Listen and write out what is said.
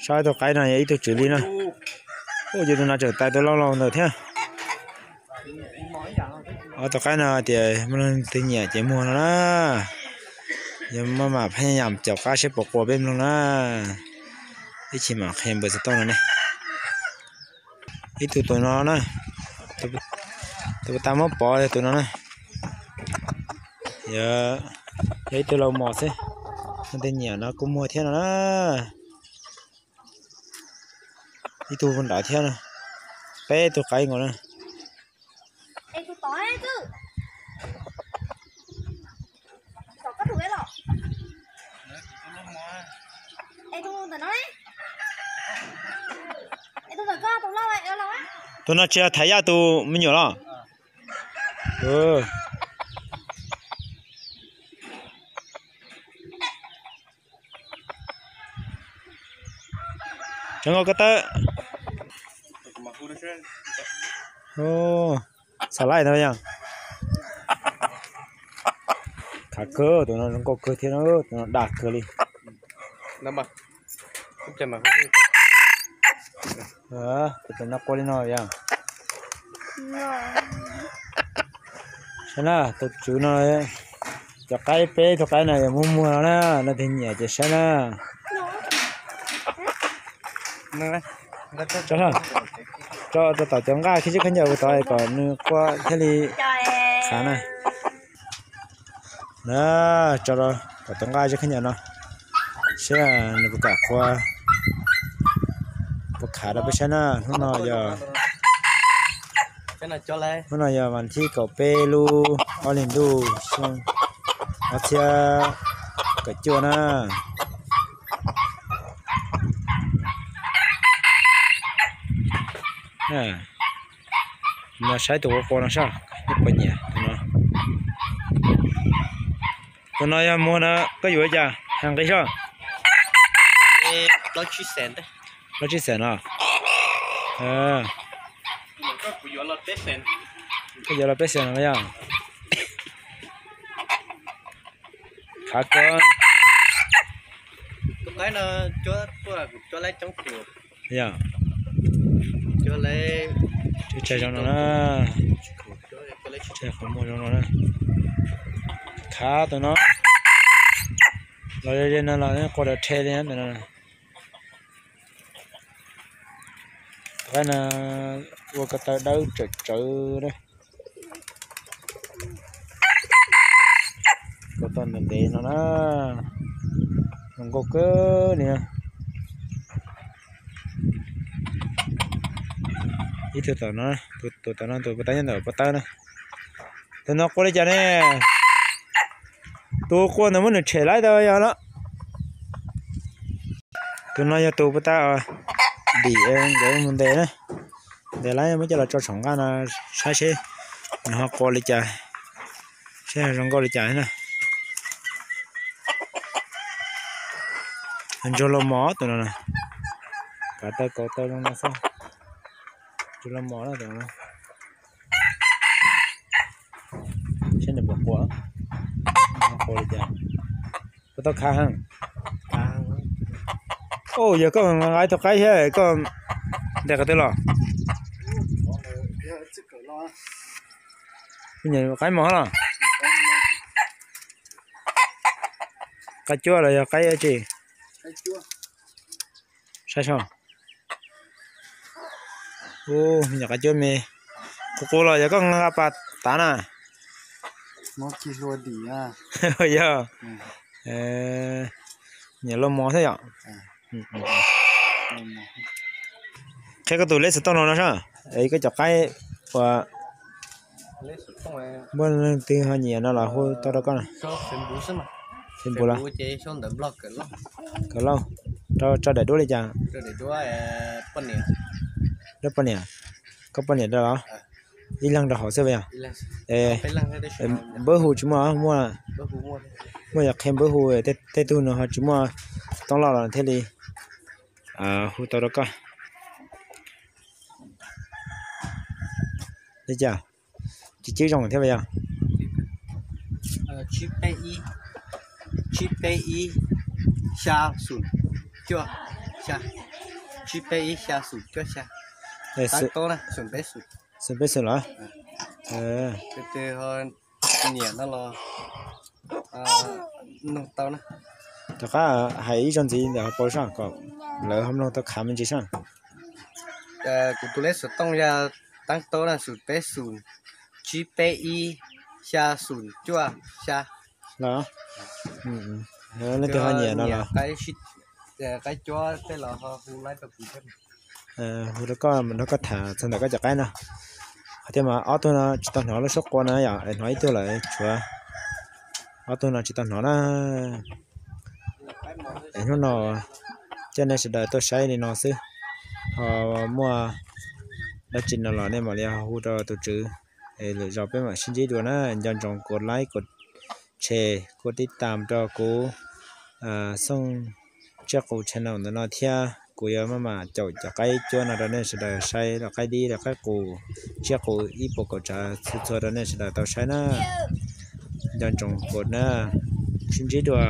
Saib tus qaib no yog ib tug tswv li na. Ua cas tus no tseem tais tus lauj laug ntawd thiab. Ob tus qaib no tias muaj leej twg nyiam ces muag no na. Yog maj mam phaj yam caum qab seb puas qua peb mloog na. Ib chim mam qhia npawb xov tooj no ne. Ib tug tus no na, tus puas tau muab pov tus no na. Yog ib tug lau mos xwb, leej twg nyiam no kuj muag thiab no na. Ib tug nrad thiab na, peb tug qaib nkaus na. Tus no tsis yog Thaiv Yaj tus me nyuam los? Tsev nkaus ko taw. Xa laij no yog. Khav kawg, tus no zoo nkauj kawg thiab, tus no dag kawg li. Tus no qua li no yog. Saib na, tus tswv no, cov qaib peb tug qaib no yog muag muag no na, leej twg nyiam ces saib na. Tso, tso tom cov nqaj khib tsis khaub ncaws ua tod kom nws qua thiaj li khav na. Na, tso rau tom cov nqaj tsis khaub ncaws no, saib nws puas kam qua, puas khav rau peb saib na. Hnub no yog, hnub no yog vas thib kaum peb lub ob hlis ntuj xyoo ob txhiab kaum cuaj na. No saib tus qua qua no saib puas nyiam tus no. Tus no yog muag na, koj yuav li cas, hais nqi soj? Plaub tsib xees no. Koj yuav los peb xees no yog. Khav kawg. Yog, tsheb tshais zoo no na, tsheb tshais qhov muag zoo no na. Khav tus no los ze no los qua rau rhe li na. Tus qaib no ua ko taw dawb tsawv tsawv na. Ko taw ntev ntev no na, zoo nkauj kawg li na. Ib tug tom no, tus tom no tus puag ta nyob ntawm puag ta na. Tus no qua li cas ne? Tus qua ntawd muab nws tshem laib tau yog no. Tus no yog tus puag ta dim nkawd mus ntes na. Ntes laib muab coj los tso saum nqaj no saib seb nws ho qua li cas, seb zoo nkauj li cas na. Ntsuag los mos tus no, kav taw kauv taw zoo no xwb. Ntsuag los mos na tus no. Seb nws puas qua, qua li cas. Puas tau khav heev? Yog koj nqa ib tug qaib thiab koj ntes qhov twg los? Qaib mos los? Qaib cuab los yog qaib tsi? Saib so. Ub, me nyuam qaib cuab me. Qus qus los yog koj nqa pas tav na? Yog. Nyuam lauj mos thiab yom. Qhia koj tus lej xov tooj no no sab, koj cov qaib uas muaj leej twg ho nyiam no los hu tau rau koj. Facebook los? Kawg lauj, rau tso daim duab li cas? Duab poj niam, koj poj niam rau los? Ib leeg rau hauv xwb yog? Npawb hu tsis muaj, muaj, muaj yog qhia npawb hu, tej tug no ho tsis muaj xov tooj loj los thiaj li hu tau rau koj. Li cas, tsis cib zoo thiab yog? Tsib peb ib, tsib peb ib, xya xoom cuaj xya, tsib peb ib xya xoom cuaj xya. Tab tob na, xoom peb xoom. Xoom peb xoom los? Tus twg ho nyiam no los nug tau na. Rov qab hais ib zaug ntxiv ntawm hauv paus soj kom lawv ho mloog tau khav me ntsis soj. Kuv tus lej xov tooj yog tab tob na, xoom peb xoom, tsib peb ib, xya xoom cuaj xya. Los, leej twg ho nyiam no los qaib cuab tej los ho hu rau kuv, hu rau koj, nrog koj tham txog ntawm koj cov qaib no. Qhov tiag mas ob tug no tsis tau hnov lub suab qua na yom, es hnov ib tug lawm tshuav, ob tug no tsis tau hnov na. Es hnub no coj nej sawv daws tuaj saib li no xwb, ho muaj dab tsi no los nej mam li ho hu rau tus tswv, es lwm zaus peb mam sib ntsib dua na. Nco ntsoov kuv like, kuv share, kuv tib tam rau kuv Xooj Tsiaj Qus channel ntawm no thiab. Kuv yuav maj mam caum cov qaib cuab no rau nej sawv daws saib, los qaib dib, los qaib qus, tsiaj qus ib puas kaum tsav txhua txhua rau nej sawv daws tau saib na. Nco ntsoov kuv na, sib ntsib dua.